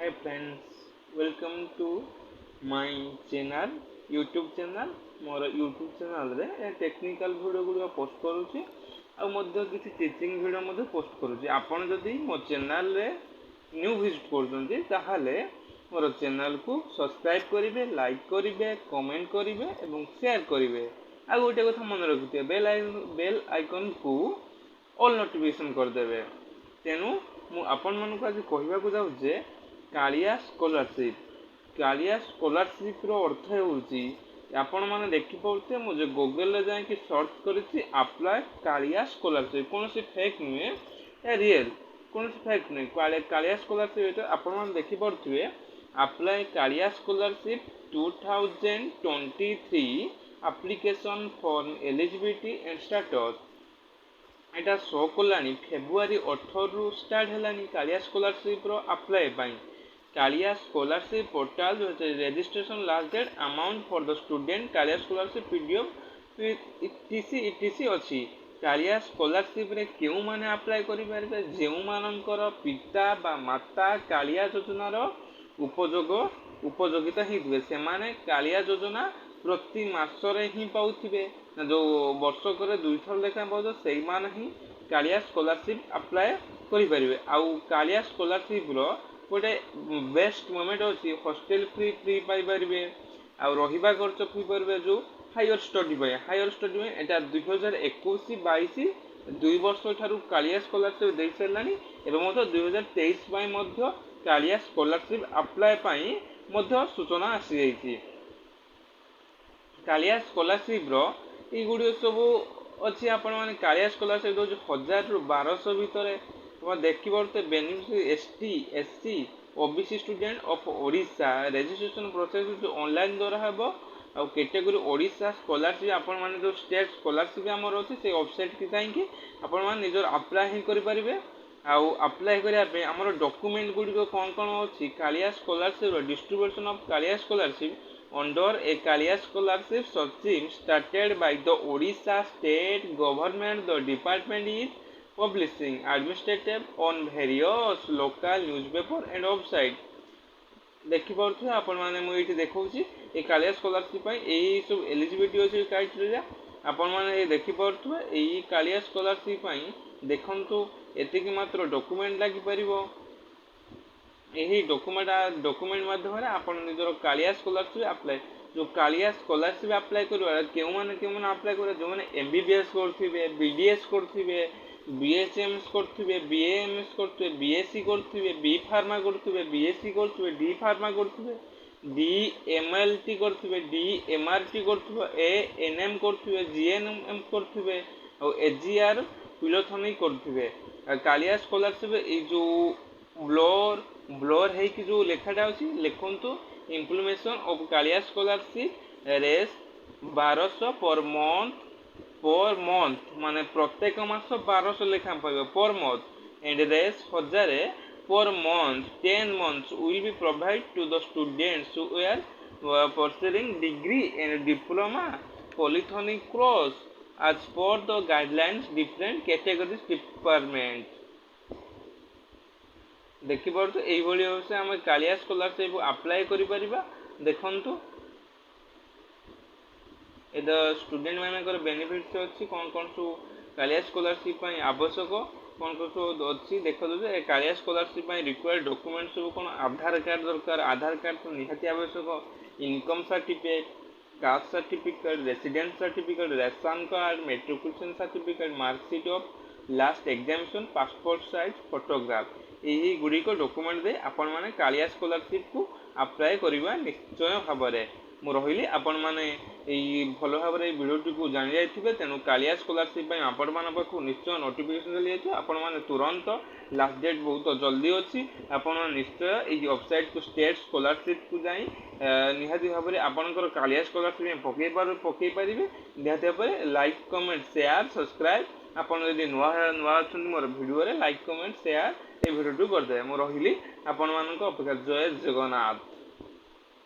Hi friends, welcome to my channel, YouTube channel. ମୋର YouTube ଚ୍ୟାନେଲ୍ରେ technical video ଗୁଡ଼ିକ post କରୁଛି ଆଉ ମଧ୍ୟ କିଛି ଟିଚିଂ ଭିଡ଼ିଓ ମଧ୍ୟ ପୋଷ୍ଟ କରୁଛି। ଆପଣ ଯଦି ମୋ ଚ୍ୟାନେଲ୍ରେ ନ୍ୟୁ ଭିଜିଟ୍ କରୁଛନ୍ତି, ତାହେଲେ ମୋର ଚ୍ୟାନେଲ୍କୁ ସବସ୍କ୍ରାଇବ୍ କରିବେ, ଲାଇକ୍ କରିବେ, କମେଣ୍ଟ କରିବେ ଏବଂ ସେୟାର କରିବେ। ଆଉ ଗୋଟେ କଥା ମନେ ରଖିଥିବେ, ବେଲ୍ ଆଇକନ୍କୁ ଅଲ୍ ନୋଟିଫିକେସନ୍ କରିଦେବେ। ତେଣୁ ମୁଁ ଆପଣମାନଙ୍କୁ ଆଜି କହିବାକୁ ଯାଉଛି ଯେ କାଳିଆ ସ୍କଲାରସିପ୍। କାଳିଆ ସ୍କଲାରସିପ୍ର ଅର୍ଥ ହେଉଛି, ଆପଣମାନେ ଦେଖିପାରୁଥିବେ, ମୁଁ ଯେ ଗୁଗଲରେ ଯାଇକି ସର୍ଚ୍ଚ କରିଛି ଆପ୍ଲାଏ କାଳିଆ ସ୍କଲାରସିପ୍। କୌଣସି ଫେକ୍ ନୁହେଁ, ଏ ରିଏଲ୍, କୌଣସି ଫେକ୍ ନୁହେଁ। କାଳିଆ ସ୍କଲାରସିପ୍ ଆପଣମାନେ ଦେଖିପାରୁଥିବେ, apply KALIA Scholarship 2023 application form, eligibility and status। ଏଇଟା ଶୋ କଲାଣି, ଫେବୃଆରୀ 18ରୁ ଷ୍ଟାର୍ଟ ହେଲାଣି କାଳିଆ ସ୍କଲାରସିପ୍ର ଆପ୍ଲାଏ ପାଇଁ। Kalia scholarship portal, registration last date, amount for the student KALIA Scholarship, PDF, etc etc ଅଛି। କାଳିଆ ସ୍କଲାରସିପ୍ରେ କେଉଁମାନେ ଆପ୍ଲାଏ କରିପାରିବେ? ଯେଉଁମାନଙ୍କର ପିତା ବା ମାତା କାଳିଆ ଯୋଜନାର ଉପଯୋଗ ଉପଯୋଗିତା ହେଇଥିବେ, ସେମାନେ କାଳିଆ ଯୋଜନା ପ୍ରତି ମାସରେ ହିଁ ପାଉଥିବେ, ଯେଉଁ ବର୍ଷକରେ ଦୁଇଥର ଲେଖାଏଁ ପାଉଥିବେ, ସେଇମାନେ ହିଁ କାଳିଆ ସ୍କଲାରସିପ୍ ଆପ୍ଲାଏ କରିପାରିବେ। ଆଉ କାଳିଆ ସ୍କଲାରସିପ୍ର ଗୋଟେ ବେଷ୍ଟ ମୋମେଣ୍ଟ ଅଛି, ହଷ୍ଟେଲ ଫ୍ରି ପାଇପାରିବେ ଆଉ ରହିବା ଖର୍ଚ୍ଚ ଫ୍ରି କରିବେ, ଯେଉଁ ହାୟର ଷ୍ଟଡି ପାଇଁ। ହାୟର ଷ୍ଟଡି ପାଇଁ ଏଇଟା 2021-22 2 ବର୍ଷ ଠାରୁ କାଳିଆ ସ୍କଲାରସିପ୍ ଦେଇସାରିଲାଣି। ଏବେ ମଧ୍ୟ 2023 ପାଇଁ ମଧ୍ୟ କାଳିଆ ସ୍କଲାରସିପ୍ ଆପ୍ଲାଏ ପାଇଁ ମଧ୍ୟ ସୂଚନା ଆସିଯାଇଛି। କାଳିଆ ସ୍କଲାରସିପ୍ର ଏଇଗୁଡ଼ିକ ସବୁ ଅଛି। ଆପଣମାନେ କାଳିଆ ସ୍କଲାରସିପ୍ ଦେଉଛି 1000ରୁ 1200 ଭିତରେ। ଆପଣ ଦେଖିପାରୁଥିବେ, beneficiary ST, SC, OBC student of Odisha। Registration process ହେଉଛି ଅନଲାଇନ୍ ଦ୍ୱାରା ହେବ ଆଉ କ୍ୟାଟେଗୋରୀ ଓଡ଼ିଶା ସ୍କଲାରସିପ୍। ଆପଣମାନେ ଯେଉଁ ଷ୍ଟେଟ୍ ସ୍କଲାରସିପ୍ ଆମର ଅଛି, ସେଇ ୱେବସାଇଟ୍କି ଯାଇକି ଆପଣମାନେ ନିଜର ଆପ୍ଲାଏ ହିଁ କରିପାରିବେ। ଆଉ ଆପ୍ଲାଏ କରିବା ପାଇଁ ଆମର ଡକୁମେଣ୍ଟ ଗୁଡ଼ିକ କ'ଣ କ'ଣ ଅଛି? Kalia ସ୍କଲାରସିପ୍ର distribution of KALIA Scholarship under a Kalia Scholarship scheme started by the Odisha state government. The department is publishing administrative on various local newspaper and website। ଦେଖିପାରୁଥିବେ ଆପଣମାନେ, ମୁଁ ଏଇଠି ଦେଖାଉଛି, ଏ କାଳିଆ ସ୍କଲାରସିପ୍ ପାଇଁ ଏଇ ସବୁ ଏଲିଜିବିଲିଟି ଅଛି, କ୍ରାଇଟେରିଆ ଆପଣମାନେ ଏଇ ଦେଖିପାରୁଥିବେ। ଏଇ କାଳିଆ ସ୍କଲାରସିପ୍ ପାଇଁ ଦେଖନ୍ତୁ, ଏତିକି ମାତ୍ର ଡକୁମେଣ୍ଟ ଲାଗିପାରିବ। ଏହି ଡକୁମେଣ୍ଟ ମାଧ୍ୟମରେ ଆପଣ ନିଜର କାଳିଆ ସ୍କଲାରସିପ୍ ଆପ୍ଲାଏ, ଯେଉଁ କାଳିଆ ସ୍କଲାରସିପ୍ ଆପ୍ଲାଏ କରିବା, କେଉଁମାନେ କେଉଁମାନେ ଆପ୍ଲାଏ କରିବେ? ଯେଉଁମାନେ ଏମବିବିଏସ୍ କରୁଥିବେ, ବିଡିଏସ୍ କରୁଥିବେ, ବିଏଚ୍ଏମ୍ଏସ୍ କରୁଥିବେ, ବିଏଏମ୍ଏସ୍ କରୁଥିବେ, ବିଏସ୍ସି କରୁଥିବେ, ବି ଫାର୍ମା କରୁଥିବେ, ବିଏସ୍ସି କରୁଥିବେ, ଡି ଫାର୍ମା କରୁଥିବେ, ଡି ଏମ୍ଏଲ୍ଟି କରୁଥିବେ, ଡି ଏମ୍ଆର୍ଟି କରୁଥିବେ, ଏଏନ୍ଏମ୍ କରୁଥିବେ, ଜିଏନ୍ଏମ୍ କରୁଥିବେ ଆଉ ଏଜିଆର୍ ପିଲୋଥନି କରୁଥିବେ। ଆଉ କାଳିଆ ସ୍କଲାରସିପ୍ ଏଇ ଯେଉଁ ବ୍ଲର୍ ହେଇକି ଯେଉଁ ଲେଖାଟା ଅଛି, ଲେଖନ୍ତୁ, implementation of KALIA Scholarship Rs 1200 per month, per month ମାନେ ପ୍ରତ୍ୟେକ ମାସ 1200 ଲେଖାଏଁ ପାଇବ per month, and race 1000 per month 10 months will be provided to the students who are pursuing degree and diploma polytechnic course as per the guidelines, different categories department। ଦେଖିପାରୁଛୁ, ଏଇଭଳି ଭାବେ ଆମେ Kalia scholarship apply କରିପାରିବା। ଦେଖନ୍ତୁ, ଏ ତ ଷ୍ଟୁଡେଣ୍ଟ ମାନଙ୍କର benefits ଅଛି, କ'ଣ କ'ଣ ସବୁ କାଳିଆ ସ୍କଲାରସିପ୍ ପାଇଁ ଆବଶ୍ୟକ, କ'ଣ କ'ଣ ସବୁ ଅଛି। ଦେଖନ୍ତୁ ଯେ ଏ କାଳିଆ ସ୍କଲାରସିପ୍ ପାଇଁ ରିକ୍ୱାୟାର୍ଡ ଡକୁମେଣ୍ଟ ସବୁ କ'ଣ? ଆଧାର କାର୍ଡ଼ ଦରକାର, ଆଧାର କାର୍ଡ଼ ତ ନିହାତି ଆବଶ୍ୟକ, income certificate, caste certificate, residence certificate, ration card, matriculation certificate, marksheet of last examination, passport size photograph। ଏହି ଗୁଡ଼ିକ ଡକୁମେଣ୍ଟ ଦେଇ ଆପଣମାନେ କାଳିଆ ସ୍କଲାରସିପ୍କୁ ଆପ୍ଲାଏ କରିବା ନିଶ୍ଚୟ ଭାବରେ। ମୁଁ ରହିଲି। ଆପଣମାନେ ଏଇ ଭଲ ଭାବରେ ଏଇ ଭିଡ଼ିଓଟିକୁ ଜାଣିଯାଇଥିବେ। ତେଣୁ କାଳିଆ ସ୍କଲାରସିପ୍ ପାଇଁ ଆପଣମାନଙ୍କ ପାଖକୁ ନିଶ୍ଚୟ ନୋଟିଫିକେସନ୍ ଚାଲିଯାଇଥିବ। ଆପଣମାନେ ତୁରନ୍ତ, ଲାଷ୍ଟ ଡେଟ୍ ବହୁତ ଜଲ୍ଦି ଅଛି, ଆପଣ ନିଶ୍ଚୟ ଏଇ ୱେବସାଇଟ୍କୁ, ଷ୍ଟେଟ୍ ସ୍କଲାରସିପ୍କୁ ଯାଇ ନିହାତି ଭାବରେ ଆପଣଙ୍କର କାଳିଆ ସ୍କଲାରସିପ୍ ପାଇଁ ପକାଇ ପାରିବେ ନିହାତି ଭାବରେ। Like, comment, share, subscribe. ଆପଣ ଯଦି ନୂଆ ନୂଆ ଅଛନ୍ତି ମୋର ଭିଡ଼ିଓରେ, ଲାଇକ୍, କମେଣ୍ଟ, ସେୟାର ଏଇ ଭିଡ଼ିଓଟିକୁ କରିଦେବେ। ମୁଁ ରହିଲି ଆପଣମାନଙ୍କ ଅପେକ୍ଷା। ଜୟ ଜଗନ୍ନାଥ।